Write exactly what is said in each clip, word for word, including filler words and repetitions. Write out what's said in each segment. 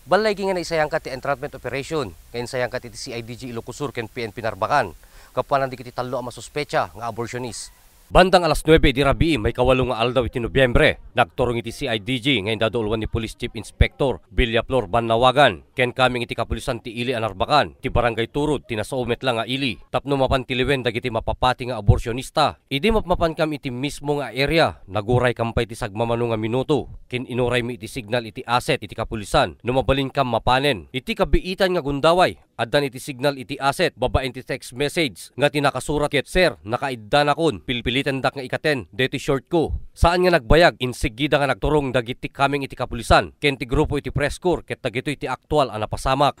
Ballaygi nga naisayangkat ti entrapment operation nga insayangkat iti C I D G Ilocos Sur ken P N P Narbacan, gapuanan dagiti tallo a masuspetsa nga abortionist. Bandang alas nuebe idi rabii, maikawalo nga aldaw iti Nobiembre, nagturong iti C I D G nga indado ulwan ni Police Chief Inspector Villaflor Bannawagan ken kameng iti kapulisan ti ili a Narbacan, ti Barangay Turod, ti nasao met la nga ili, tapno mapan tiliwen dagiti mapapati nga abortionista. Idi mapmapankam iti mismo nga area, naguraykam pay ti sagmamano nga minuto ken inuraymi iti signal iti asset iti kapulisan no mabalinkam mapanen. Iti kabiitan nga gundaway, addan iti signal iti asset babaen ti text message nga ti nakasurat ket, "Sir, nakaiddanakon. Pilpilitendak nga ikaten daytoy shortko." Saan nga nagbayag, insiggida nga nagturong dagiti kameng iti kapulisan ken ti grupo iti press corps ket dagitoy ti aktual a napasamak.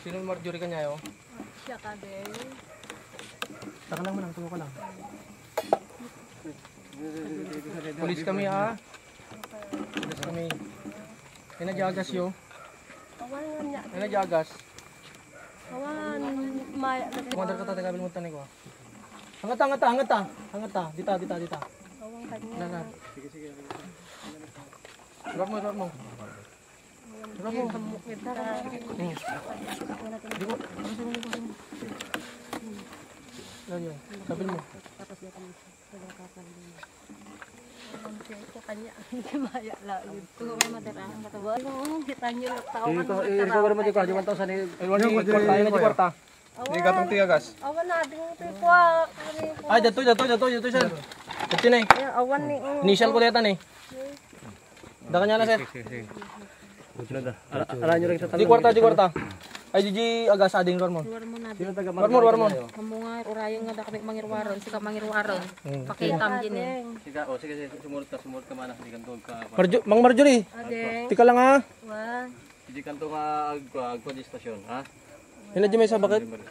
Sino Marjorie Kanyayo? Siya ka, Bel. Taka lang, manang, tulo ka lang. Pulis kami, ah. Pulis kami. Ay, nadyagas yo. Awan nga niya. Ay, nadyagas. Awan, may, Kumandar ka, tatay, kabil mo, tanay ko, ah. Hangata, hangata, hangata. Hangata. Dita, dita, dita. Awan kanya. Na, na. Sige, sige. Drop mo, drop mo. Drop mo. Hamok kita. Hmm. Di ko, ano sa mga Yan, yan. Kabil mo. Tapos dito. Ang cellphone ko kanya, hindi maya lang. Ito may madara ang katawan. Oo, kita niyo, tao Di man ko, mga eh, taraw. Cover mo, di ko, di one thousand, eh. Ay, one Yung thousand, kwarta, yun na di kwarta. Awan. Di gatong tiyagas. Awan na, ding pikuha, kami po. Ay, datoy, datoy, datoy, datoy, sir. Datoy na, eh. Ay, awan ni, oh. Initial ko data, eh. Da kanya na, sir. Sige, sige, sige. Ara, ara nyo rin sa Di kwarta, di kwarta. Ay, di, di, agas, ading, Warmon. Warmon na. Sino taga Warmon, Warmon. Kamu nga, urayan nga, da kami mangirwaron. Sika mangirwaron. Hmm. Pakitam din eh. Sika, oh, sige, sige, sumurot ka, sumurot ka, mana. Di kanto ka. Marjo-, Mang Marjorie. Ading. Tika lang, ha? Wa. Di kanto nga ag-, agpa di stasyon, ha? Hila di may sa bakit? Megan,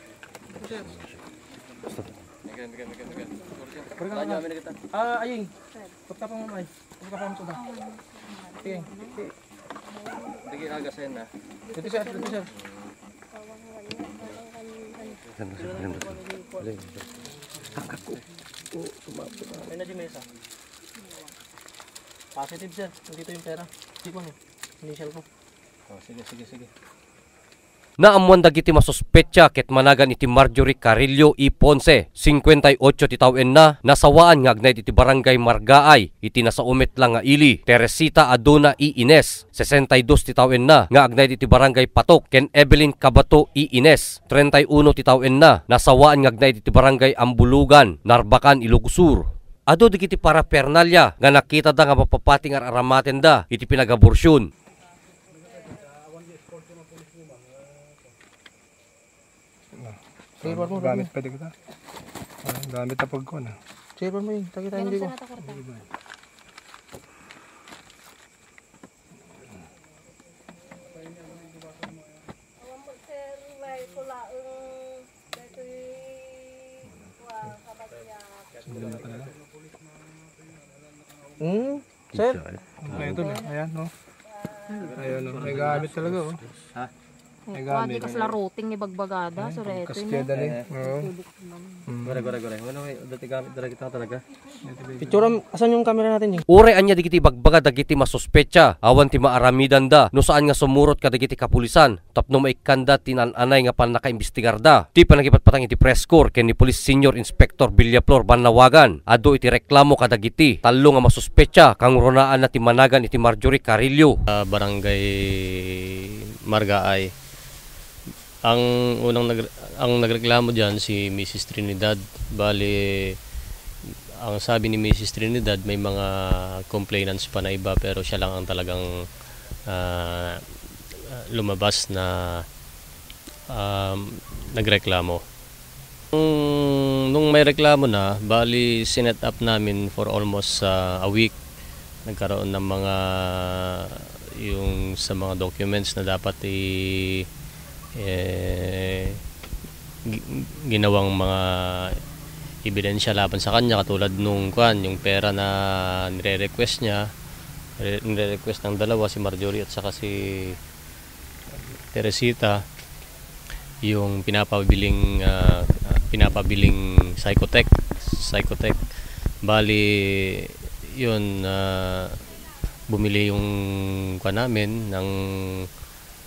megan, megan, megan. Sumurot ka. Kanya, amin na kita. Ah, aying. Pagkapang mo, ay. Pagkapang mo, suda. Sige. Sige. Dagi aga sen na. Dito, sir. Dito, sir. Ganda, sir. Ganda, sir. Galing. Ang ako. Oh, sumabot na. Ay, na di mesa. Positive, sir. Nandito yung pera. Di ko, ano. Initial ko. Oh, sige, sige, sige. Naammuan dagiti masuspetsa ket managan iti Marjorie Carillo E. Ponce, singkuenta y ocho ti tawenna, nasawaan nga agnaed iti Barangay Margaay, iti nasao met la nga ili, Teresita Aduna E. Ines, sesenta y dos ti tawenna, nga agnaed iti Barangay Patok, ken Evelyn Cabato E. Ines, treinta y uno ti tawenna, nasawaan nga agnaed iti Barangay Ambulugan, Narbacan, Ilocos Sur. Adu dagiti paraphernalia nga nakitada nga mapapati nga ar-aramatenda iti pinagaborsion. Sir, warmo, gamit warmo. Pwede kita. Ah, gamit na pagkuhan, ah. Sir, warmo, eh. Takita Ganun niyo sa ko. Nata kwarta. Awan mo, sir, may kulaang daytoy, kuwan, kabagya. Ang ganda talaga. Hmm? Sir? Kompleto na. Ayan, no? Ayan, no? May gamit talaga, oh. Ha? May Kuwan, gamit. Di kasla routing ni bagbagada, Ayan, so reto, pagkas no? Kaya dali. Oo. Tubok naman. Mm. Gure, gure, gure. Wala, may dati gamit dala kita talaga. Picture, asan yung camera natin, Jing? Uray ania dagiti bagbaga dagiti masuspetsa, awan ti maaramidanda no saan nga sumurot kadagiti kapulisan. Tapno maikkanda ti naan-anay nga pannakaimbestigarda. Ti panagipatpatang iti press corps ken ni Police Senior Inspector Villaflor Bannawagan, adu iti reklamo kadagiti tallo nga masuspetsa, kangrunaan na ti managan iti Marjorie Carillo. Ah, Barangay Margaay. Ang unang nagre-, ang nagreklamo diyan si Missus Trinidad. Bali, ang sabi ni Missus Trinidad, may mga complainants pa na iba, pero siya lang ang talagang, ah, lumabas na, um, nagreklamo. Nung, nung may reklamo na, bali, sinet up namin for almost, ah, a week. Nagkaroon ng mga, yung sa mga documents na dapat i-, eh, gi-, ginawang mga ebidensya laban sa kanya, katulad nung, kwan, yung pera na nire-request niya, re-, nire-request ng dalawa, si Marjorie at saka si, Teresita, yung pinapabiling, ah, pinapabiling Psychotech, Psychotech. Bali, yun, ah, bumili yung kuwan namin ng,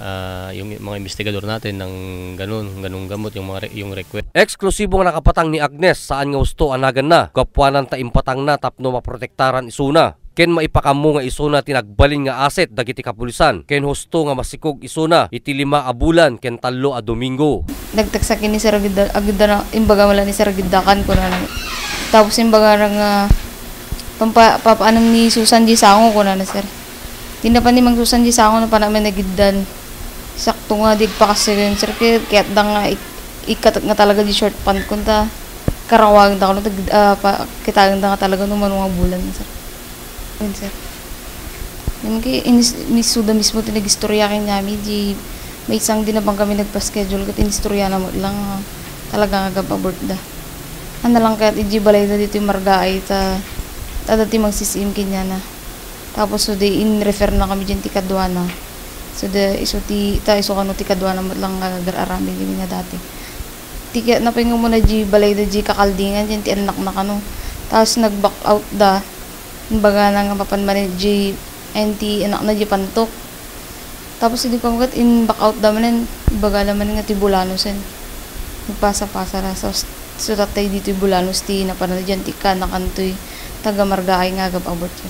ah, yung mga investigador natin ng ganun, ganung gamot, yung mga re-, yung request. Eksklusibo nga nakapatang ni Agnes, saan nga husto a naganna. Gapuanan ta impatangna tapno maprotektaran isuna ken maipakammo nga isuna ti nagbalin nga asset dagiti kapulisan, ken husto nga masikog isuna iti lima a bulan ken tallo a Domingo. Nagtext ken ni Sir Agida, Agida na, imbaga man la ni Sir Agida kan kunana. Tapos imbaga na nga, pampa-, papaanam ni Susan di sango kunana, sir. Di na pa ni Mang Susan di sango na panam nagiddan. Sakto nga di agpakasirensir, kaya, kaya da nga ik-, ikatek nga talaga di short pant kun ta karawag da kuno, tag-, ah, pa-, kitaen da nga talaga no mano nga bulan, sir. Yun, sir. Yun kay inis-, ni Suda mismo ti nagistorya kanyami, di maysang di na bang kami nagpa-schedule, ket inistorya na met lang nga talaga nga agab-abort da. Ano lang kayat iji balay da ditoy Margaay, ta, ta dati magsisiim kanyana. Tapos, so, di in-refer na kami dyan ti kaduana. So, di, iso ti, ta iso kano ti kaduana met lang nga agar-aramid kami nga dati. Ti kaya napay nga muna di balay da di kakaldingan dyan ti anak na kano. Tapos, nag-back out da. Imbaga na nga mapan man di, ayan ti anak na di pantok. Tapos, idi pamagkat in-back out da manen, ibaga da manen nga ti Bolanos, en. Nagpasa-pasa na. So, so, tatay ditoy Bolanos ti napana dyan ti kanakan toy taga Margaay nga agab-abort, sir.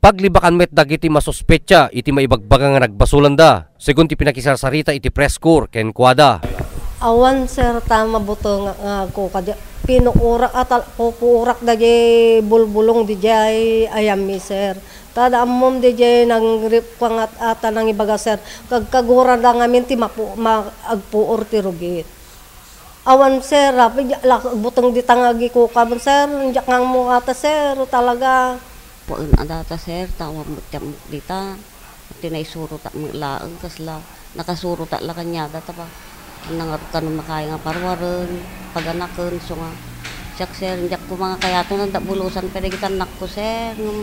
Paglibakan met dagiti masuspetsa iti maibagbaga nga nagbasolanda, segun ti pinakisarsarita iti press corps kenkuada. Awan, sir, ta mabuteng nga agkuka di-, pinuurak a tal-, pupuurak daydiay bulbulong didiay ayammi, sir. Ta da ammom didiay nangrip ka nga at-, ata nangibaga, sir. Kagkagurada ngamin ti mapu-, ma-, agpuor ti rugit. Awan, sir, apay, di-, la, buteng dita nga agikuka, sir. Diak nga ammo ata, sir, talaga. Puon a data, sir, ta awan met ti ammok dita. Ti naisurotak met laeng, kasla, nakasurotak la kaniada, ta pa, nangarud kano makay nga parwaren, paganaken, so nga, siak, sir, diak ko mangakayaton, adda bulusan pay dagiti annakko, sir, ngem,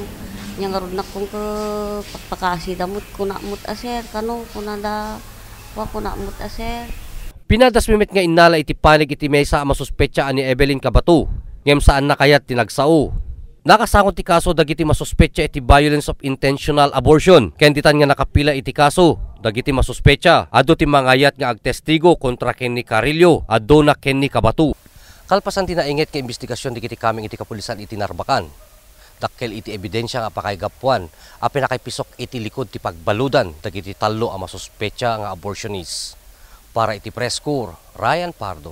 nia ngarud nakon ket pakpakasida met, kunak met a, sir, kano, kunada, wa, kunak met a, sir. Pinadas mi met nga innala iti panig iti maysa a masuspetsa a ni Evelyn Cabato, ngem saanna kayat ti nagsao. Nakasango ti kaso dagiti masuspetsa iti violence of intentional abortion, ken ditan nga nakapila iti kaso dagiti masuspetsa, adu ti mangayat nga agtestigo kontra ken ni Carillo, aduna ken ni Cabato. Kalpasan ti nainget nga imbestigasion dagiti kameng iti kapulisan iti Narbacan, dakkel iti ebidensia nga pakaigapuan a pinakaipisok iti likud ti pagbaludan dagiti tallo a masuspetsa nga abortionist. Para iti Press Corps, Ryan Pardo.